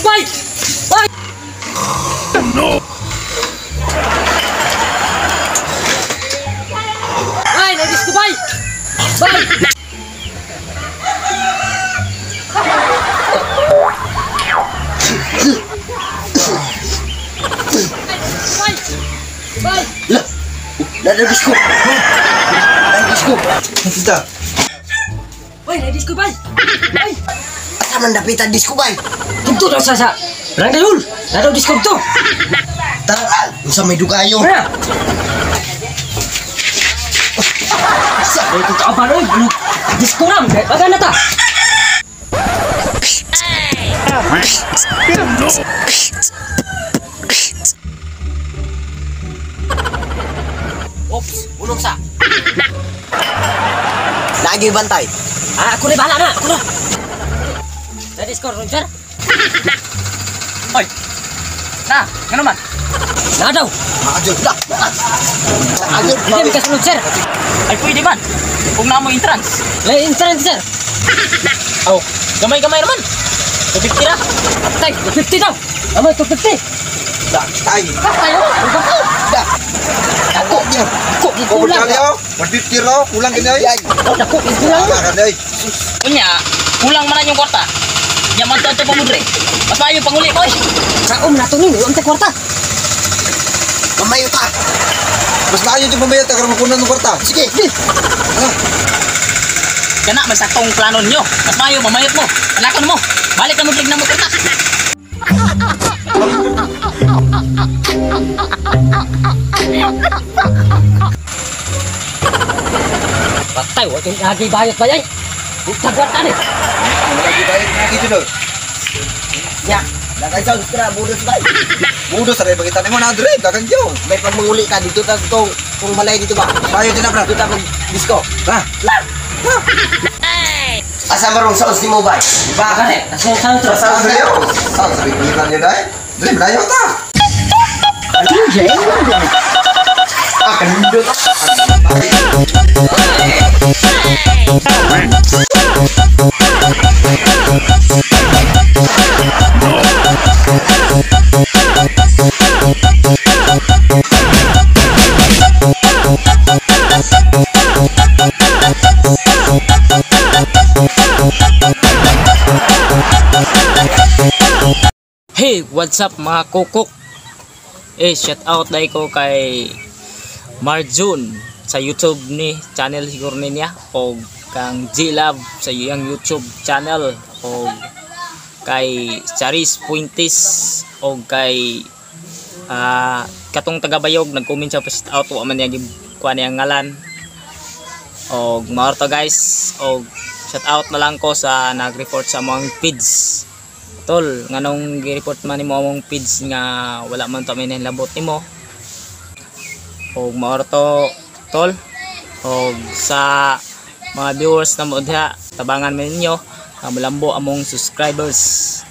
Bay! Bay! No! Bay, na-disco bay! Bay! Bay! Bay! Lah, na-disco. Na-disco. Kita. Bay, na-disco bay! Bay! Asa man dapitan disco bay? Dito daw sa Barangay Hall! Na daw disco to! Tara, unsa may dugayo? Tara! Sa Ay, kung kaaban oy, ano? Disco ram, baga na ta! Oops, ulong sa. Lagi bantay. Ah, ako na bahala na, ako na. Sa disco ron, sir. Oy. Na, ngano man? Na daw. Maadyo. Lah. Maadyo. Hindi mi kasunod, sir. Ay pwede man. Kung na mo entrance. Lay entrance, sir. Oh, gamay-gamay naman. 250 ra. Tay, 250 daw. Amay 250. Lah, tay. Tayo, ako. Lah. Ako niya. Ako, Kulang kulang. niyo. 150 raw, kulang gini ay. Ay, Oh, dako, kulang. Kulang gini ay. Unya, kulang man ang kwarta. Nya man to pamudre. Mas maayo panguli boy. Kaom na to ni, ang kwarta. mamayo ta. Mas maayo yung pambayad ta karon makunan ng kwarta. Sige. Ah, Kana man saktong plano ninyo. Mas maayo mamayot mo. Palakon mo. Balik ka mo tignan mo kwarta. Patay, wa kay agi bayot bayay. Tagwat ani. lagi bayad na dito do. Ya. Daghan sa ustra budos bay. Budo sa rin pagkita nimo na dre, dagan yo. May pag manguli ka dito ta tong kung malay dito ba. Bayo din na bra. Dito ta mag disco. Ha. Lah. Asa marong sa nimo bay? Ba. Kare, sa sa Sa sa yo. Sa sa pilitan niyo dai. Dre malayo ta. Ah, kanindot. Hey, what's up mga kukuk? Eh, shout out dahil ko kay Marjun sa YouTube ni channel siguro ni niya o kang G-Love sa iyang YouTube channel o kay Charis Puintis o kay katong tagabayog nag-comment siya pa shout out wa man niya gikuha niya ang ngalan og mao to guys og shout out na lang ko sa nag-report sa among feeds. Tol, nganong gi-report man nimo among feeds nga wala man to may nahilabot nimo. Og mao ra to tol. Og sa mga viewers na mo diha, tabangan man ninyo nga molambo among subscribers.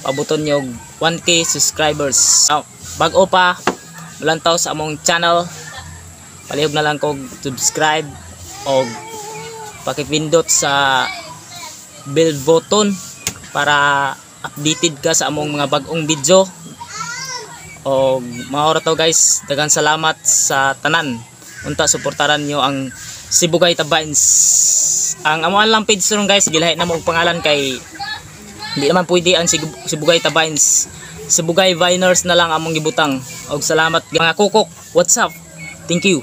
Pabuton nyo og 1K subscribers. Bag-o pa mulantaw sa among channel. Palihog na lang kog subscribe og pakipindot sa bell button para updated ka sa among mga bag-ong video. Og mao ra to guys, daghang salamat sa tanan. Unta suportaran nyo ang Sibugay Tabans. Ang amuan lang page ron guys, gilahi na mo og pangalan kay hindi naman pwede ang Sibugay Tabans. Sibugay Viners na lang among gibutang. Og salamat mga kukok. What's up? Thank you.